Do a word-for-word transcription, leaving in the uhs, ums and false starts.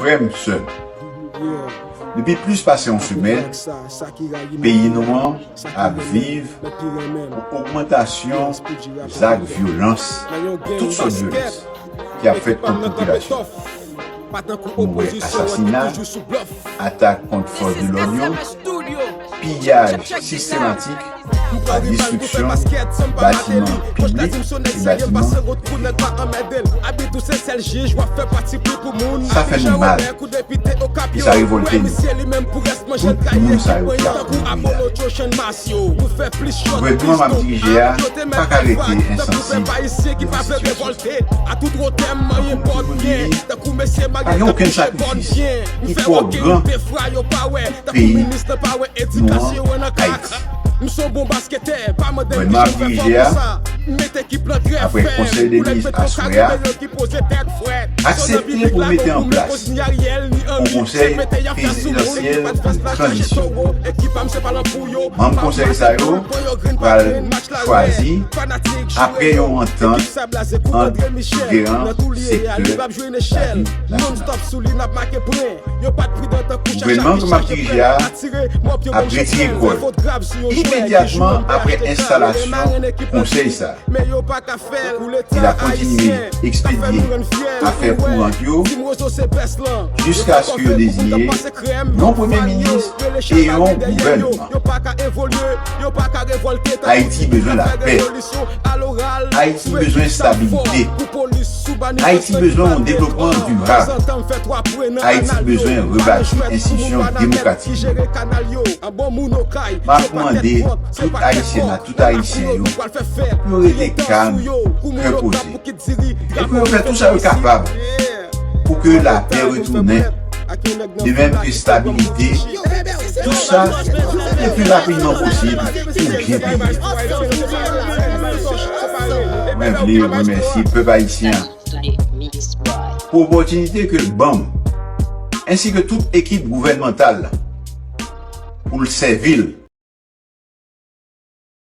Frè m, sè m, depi plis pase yon semèn, peyi nou an ap viv yon ogmantasyon zak vyolans, tout sòt vyolans ki ap fèt kont popilasyon. Nou wè asasina, atak kont fòs de lòd yo, piyaj sistematik, ak destriksyon batiman piblik e batiman prive. Sa fè nou mal. E sa revòlte nou. Tout moun sa yo ki ap mouri la. Gouvènman m ap dirije a pa ka rete ensansib devan sitiyasyon. Tankou m toujou di, pa gen okenn sakrifis ki twò gran pou peyi nou an, Ayiti. Gouvènman ap dirije a, apre konsèy de minis aswè a, aksepte pou mete an plas yon konsèy prezidansyèl de tranzisyon. Manm konsèy sa yo pral chwazi apre yon antant ant diferan sektè lavi nasyonal. Gouvènman ke m ap dirije a ap retire kò l imedyatman apre enstalasyon konsèy sa. Li ap kontinye ekspedye afè kourant yo jiskaske yo deziye yon premye minis e yon gouvènman. Ayiti bezwen lapè. Ayiti bezwen estabilite. Ayiti bezwen yon devlopman dirab. Ayiti bezwen rebati enstitisyon demokratik. M ap mande tout Ayisyen ak tout Ayisyen yo pou yo rete kalm, kè poze, e pou yo fè tout sa yo kapab pou ke lapè retounen, de menm ke estabilite, tout sa le pli rapidman posib pou byen peyi. Mwen vle remèsye pèp ayisyen an pou opòtinite ke l ban m, ensi ke tout ekip gouvènmantal la, pou l sèvi l